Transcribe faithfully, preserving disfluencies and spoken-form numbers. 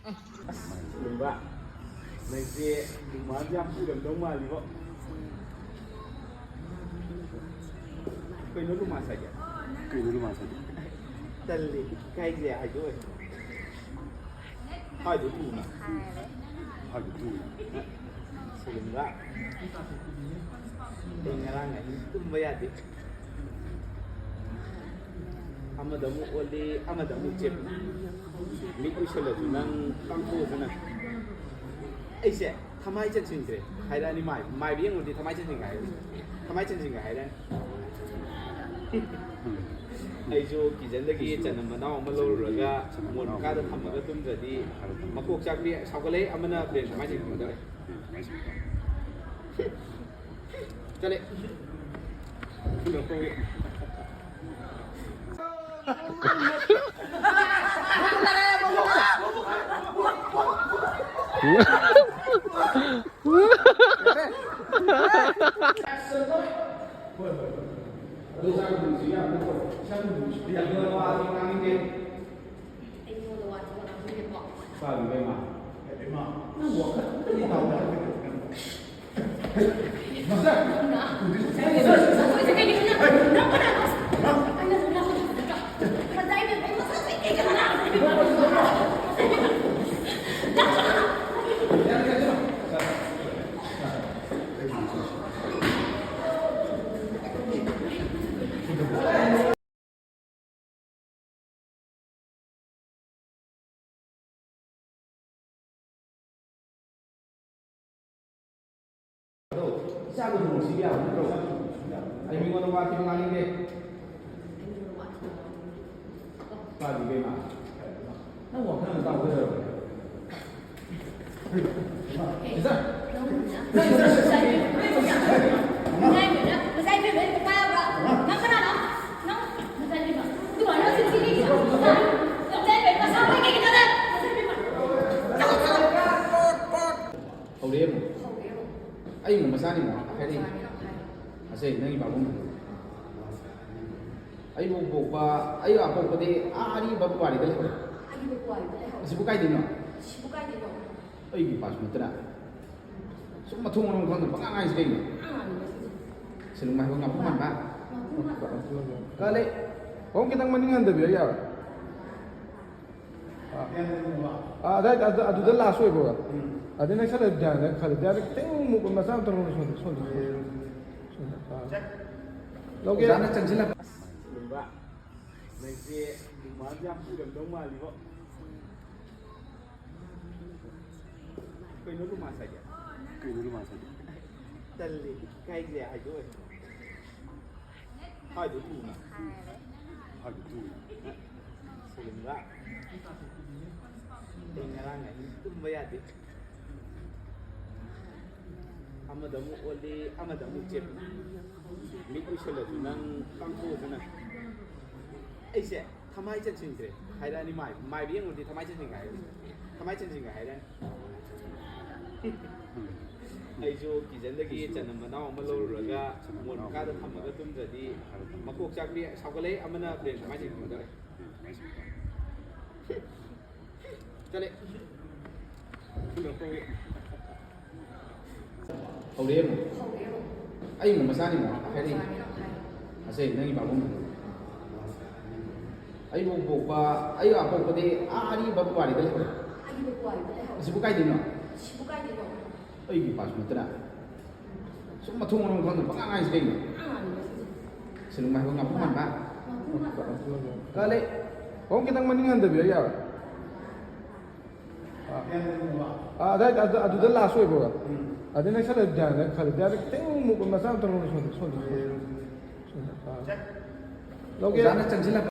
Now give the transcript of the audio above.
ꯑꯁ, ꯂꯨꯝꯕ, ꯅꯪꯁꯦ ꯔꯨꯃꯥꯜꯁꯦ ꯌꯥꯝ ꯄꯨꯔꯝꯗꯧ ꯃꯥꯜꯂꯤꯕꯣ꯫ ꯀꯩꯅꯣ ꯔꯨꯃꯥꯜ ꯁꯥꯏꯁꯦ? ꯀꯩꯅꯣ ꯔꯨꯃꯥꯜ ꯁꯥꯏꯁꯦ? ꯇꯜꯂꯤ, ꯏꯀꯥꯏꯖꯩ ꯍꯥꯏꯗꯣꯛꯑꯣꯏ꯫ ꯍꯥꯏꯗꯣ ꯊꯨꯅ꯫ ꯍꯥꯏꯗꯣ ꯊꯨꯅ꯫ ꯁꯤꯒꯨꯝꯕ꯫ ꯑꯩ ꯉꯔꯥꯡ ꯑꯍꯤꯡ ꯇꯨꯝꯕ ꯌꯥꯗꯦ꯫ ꯑꯃꯗ ꯑꯃꯨꯛ ꯑꯣꯜꯂꯤ, ꯑꯃꯗ ꯑꯃꯨꯛ ꯆꯦꯞꯄꯤ꯫ ꯃꯤꯠ ꯎꯏꯁꯜꯂꯁꯨ ꯅꯪ ꯄꯥꯡꯊꯣꯛꯑꯁꯨ ꯅꯪ꯫ ꯑꯩꯁꯦ ꯊꯃꯥꯏ ꯆꯟꯁꯤꯟꯈ꯭ꯔꯦ ꯍꯥꯏꯔꯛꯑꯅꯤ, ꯃꯥꯏ-, ꯃꯥꯏꯕ ꯌꯦꯡꯉꯨꯔꯗꯤ ꯊꯃꯥꯏ ꯆꯟꯁꯤꯟꯈ꯭ꯔꯦ ꯍꯥꯏꯔꯛꯑꯅꯤ꯫ ꯊꯃꯥꯏ ꯆꯟꯁꯤꯟꯈ꯭ꯔꯦ ꯍꯥꯏꯔꯛꯑꯅꯤ꯫ ꯑꯩꯁꯨ ꯀꯤꯆꯟꯗꯒꯤ ꯆꯅꯝ ꯃꯅꯥꯎ ꯑꯃ ꯂꯧꯔꯨꯔꯒ ꯃꯣꯟ ꯃꯈꯥꯗ ꯊꯝꯃꯒ ꯇꯨꯝꯗ꯭ꯔꯗꯤ ꯃꯀꯣꯛ ꯆꯥꯛꯄꯤ ꯁꯥꯎꯒꯠꯂꯛꯏ, ꯑꯃꯅ ꯕ꯭ꯔꯦꯟ ꯊꯃꯥꯏ ꯆꯟꯁꯤꯟꯈ꯭ꯔꯦ꯫ ꯆꯠꯂꯦ꯫ ꯏꯆꯥꯒ ꯂꯨꯍꯣꯡꯁꯤꯕ ꯌꯥꯕ ꯅꯠꯇ꯭ꯔꯣ? ꯑꯩ ꯃꯤꯉꯣꯟꯗ ꯋꯥ ꯊꯤꯕ ꯉꯥꯡꯅꯤꯡꯗꯦ꯫ ꯇꯥꯗꯤ ꯏꯕꯦꯝꯃ꯫ ꯅꯪ ꯋꯥꯈꯜ ꯑꯃ ꯇꯥꯎ ꯀꯩꯗꯧꯔꯒꯦ? ꯁꯤꯁꯇꯔ꯫ ꯅꯪ ꯁꯤꯁꯇꯔ, ꯁꯤꯁꯇꯔ꯫ ꯉꯁꯥꯏ ꯏꯕꯦꯝꯃ ꯑꯩ ꯄꯥꯕ꯫ ꯅꯪ ꯀꯅꯥꯅꯣ? ꯅꯪ ꯉꯁꯥꯏ ꯏꯕꯦꯝꯃ꯫ ꯑꯗꯨꯃꯥꯏꯅ ꯆꯤꯟ ꯊꯤꯔꯤꯁꯦ꯫ ꯍꯥ? ꯅꯪ ꯉꯁꯥꯏ ꯏꯕꯦꯝꯃ ꯁꯥꯎꯕ ꯀꯩꯒꯤꯅꯣ ꯅꯪ? ꯉꯁꯥꯏ ꯏꯕꯦꯝꯃ꯫ ꯍꯧꯔꯛꯑꯦ ꯑꯃꯨꯛ꯫ ꯑꯩ ꯑꯃꯨꯛ ꯃꯆꯥꯅꯤ ꯑꯃꯨꯛ ꯍꯥꯏꯔꯛꯏ꯫ ꯉꯁꯤ ꯅꯪꯒꯤ ꯄꯥꯕꯨꯡ꯫ ꯑꯩꯕꯨ ꯄꯣꯛꯄ, ꯑꯩ ꯑꯄꯣꯛꯄꯗꯤ ꯑꯥ ꯑꯔꯤꯕ ꯄꯨꯋꯥꯔꯤꯗ ꯂꯩꯍꯧꯔꯦ꯫ ꯑꯁꯤꯕꯨ ꯀꯥꯏꯗꯩꯅꯣ? ꯁꯤꯕꯨ ꯀꯥꯏꯗꯩꯅꯣ? ꯑꯩꯒꯤ ꯄꯥꯁ ꯅꯠꯇꯅ ꯁꯨꯝ ꯃꯊꯣꯡ ꯃꯔꯝ ꯈꯪꯗꯅ ꯄꯉꯥꯡ ꯉꯥꯡꯉꯤꯁꯦ ꯀꯩꯅꯣ? ꯄꯉꯥꯡ ꯉꯥꯡꯉꯤꯕ ꯁꯤꯗꯤ꯫ ꯁꯤꯂꯣꯡ ꯍꯥꯏꯕ ꯉꯥꯄ꯭ꯔꯨꯝ ꯃꯥꯟꯕ꯫ ꯉꯥꯄ꯭ꯔꯨꯝ ꯃꯥꯟꯕ꯫ ꯀꯂꯦ꯫ ꯑꯃꯨꯛ ꯈꯤꯇꯪ ꯃꯅꯤꯡ ꯍꯟꯊꯕꯤꯔ ꯌꯥꯕ꯭ꯔꯥ? ꯑꯥ꯫ ꯑꯥ, ꯑꯗꯥꯏꯗ, ꯑꯗꯨ, ꯑꯗꯨꯗ ꯂꯥꯁ ꯑꯣꯏꯕ꯭ꯔꯣ? ꯎꯝ꯫ ꯑꯗꯩ ꯅꯛꯁꯜꯂ ꯗ꯭ꯌꯥꯟꯗ ꯈꯜꯂꯦ꯫ ꯗ꯭ꯌꯥꯟꯗ ꯈꯤꯇꯪ ꯑꯃꯨꯛ ꯃꯆꯥ ꯑꯃ ꯇꯧꯔꯣ, ꯁꯣꯝꯗ, ꯁꯣꯝꯗ, ꯁꯣꯝꯗ꯫ ꯁꯣꯝꯗ, ꯑꯥ꯫ ꯂꯧꯒꯦ꯫ ꯑꯣꯖꯥꯅ ꯆꯪꯁꯤꯜꯂꯛꯄ꯫ ꯑꯁ, ꯁꯤꯂꯣꯡꯕ꯫ ꯅꯪꯁꯦ ꯔꯨꯃꯥꯜꯁꯦ ꯌꯥꯝ ꯄꯨꯔꯝꯗꯧ ꯃꯥꯜꯂꯤꯕꯣ꯫ ꯀꯩꯅꯣ ꯔꯨꯃꯥꯜ ꯁꯥꯏꯗꯤ? ꯀꯩꯅꯣ ꯔꯨꯃꯥꯜ ꯁꯥꯏꯗꯤ? ꯇꯜꯂꯤ, ꯏꯀꯥꯏꯖꯩ ꯍꯥꯏꯗꯣꯛꯑꯣꯏ꯫ ꯍꯥꯏꯗꯣ ꯊꯨꯅ꯫ ꯍꯥꯏꯗꯣ ꯊꯨꯅ꯫ ꯁꯤꯂꯣꯡꯕ꯫ ꯑꯩ ꯉꯔꯥꯡ ꯑꯍꯤꯡ ꯇꯨꯝꯕ ꯌꯥꯗꯦ꯫ ꯑꯃꯗ ꯑꯃꯨꯛ ꯑꯣꯜꯂꯤ, ꯑꯃꯗ ꯑꯃꯨꯛ ꯆꯦꯞꯄꯤ꯫ ꯃꯤꯠ ꯎꯏꯁꯜꯂꯁꯨ ꯅꯪ ꯄꯥꯡꯊꯣꯛꯑꯁꯨ ꯅꯪ꯫ ꯑꯩꯁꯦ ꯊꯃꯥꯏ ꯆꯟꯁꯤꯟꯈ꯭ꯔꯦ ꯍꯥꯏꯔꯛꯑꯅꯤ, ꯃꯥꯏ-, ꯃꯥꯏꯕ ꯌꯦꯡꯉꯨꯔꯗꯤ ꯊꯃꯥꯏ ꯆꯟꯁꯤꯟꯈ꯭ꯔꯦ ꯍꯥꯏꯔꯛꯑꯅꯤ꯫ ꯊꯃꯥꯏ ꯆꯟꯁꯤꯟꯈ꯭ꯔꯦ ꯍꯥꯏꯔꯛꯑꯅꯤ꯫ ꯑꯩꯁꯨ ꯀꯤꯆꯟꯗꯒꯤ ꯆꯅꯝ ꯃꯅꯥꯎ ꯑꯃ ꯂꯧꯔꯨꯔꯒ ꯃꯣꯟ ꯃꯈꯥꯗ ꯊꯝꯃꯒ ꯇꯨꯝꯗ꯭ꯔꯗꯤ ꯃꯀꯣꯛ ꯆꯥꯛꯄꯤ ꯁꯥꯎꯒꯠꯂꯛꯏ, ꯑꯃꯅ ꯕ꯭ꯔꯦꯟ ꯊꯃꯥꯏ ꯆꯟꯁꯤꯟꯈ꯭ꯔꯦ꯫ ꯆꯠꯂꯦ꯫ ꯍꯧꯔꯦ ꯑꯃꯨꯛ꯫ ꯍꯧꯔꯦ ꯑꯃꯨꯛ꯫ ꯑꯩ ꯑꯃꯨꯛ ꯃꯆꯥꯅꯤ ꯑꯃꯨꯛ ꯍꯥꯏꯔꯛꯏ꯫ ꯃꯆꯥꯅꯤ ꯑꯃꯨꯛ ꯍꯥꯏ꯫ ꯑꯁꯦ ꯅꯪꯒꯤ ꯄꯥꯕꯨꯡ꯫ ꯑꯩꯕꯨ ꯄꯣꯛꯄ, ꯑꯩ ꯑꯄꯣꯛꯄꯗꯤ ꯑꯥ ꯑꯔꯤꯕ ꯄꯨꯋꯥꯔꯤꯗ ꯂꯩꯍꯧꯔꯦ꯫ ꯑꯔꯤꯕ ꯄꯨꯋꯥꯔꯤꯗ ꯂꯩꯍꯧꯔꯦ꯫ ꯑꯁꯤꯕꯨ ꯀꯥꯏꯗꯩꯅꯣ? ꯁꯤꯕꯨ ꯀꯥꯏꯗꯩꯅꯣ? ꯑꯩꯒꯤ ꯄꯥꯁ ꯅꯠꯇꯅ꯫ ꯁꯨꯝ ꯃꯊꯣꯡ ꯃꯔꯝ ꯈꯪꯗꯅ ꯄꯉꯥꯡ ꯉꯥꯡꯉꯤꯁꯦ ꯀꯩꯅꯣ? ꯄꯉꯥꯡ ꯉꯥꯡꯉꯤꯕ ꯁꯤꯗꯤ꯫ ꯁꯤꯂꯣꯡ ꯍꯥꯏꯕ ꯉꯥꯄ꯭ꯔꯨꯝ ꯃꯥꯟꯕ꯫ ꯉꯥꯄ꯭ꯔꯨꯝ ꯃꯥꯟꯕ꯫ ꯀꯂꯦ꯫ ꯑꯃꯨꯛ ꯈꯤꯇꯪ ꯃꯅꯤꯡ ꯍꯟꯊꯕꯤꯔ ꯌꯥꯕ꯭ꯔꯥ? ꯑꯥ꯫ ꯑꯥ, ꯑꯗꯥꯏꯗ, ꯑꯗꯨ, ꯑꯗꯨꯗ ꯂꯥꯁ ꯑꯣꯏꯕ꯭ꯔꯣ? ꯎꯝ꯫ ꯑꯗꯩ ꯅꯛꯁꯜꯂ ꯗ꯭ꯌꯥꯟꯗ ꯈꯜꯂꯦ꯫ ꯗ꯭ꯌꯥꯟꯗ ꯈꯤꯇꯪ ꯑꯃꯨꯛ ꯃꯆꯥ ꯑꯃ ꯇꯧꯔꯣ, ꯁꯣꯝꯗ, ꯁꯣꯝꯗ, ꯁꯣꯝꯗ꯫ ꯁꯣꯝꯗ, ꯑꯥ꯫ ꯂꯧꯒꯦ꯫ ꯑꯣꯖꯥꯅ ꯆꯪꯁꯤꯜꯂꯛꯄ꯫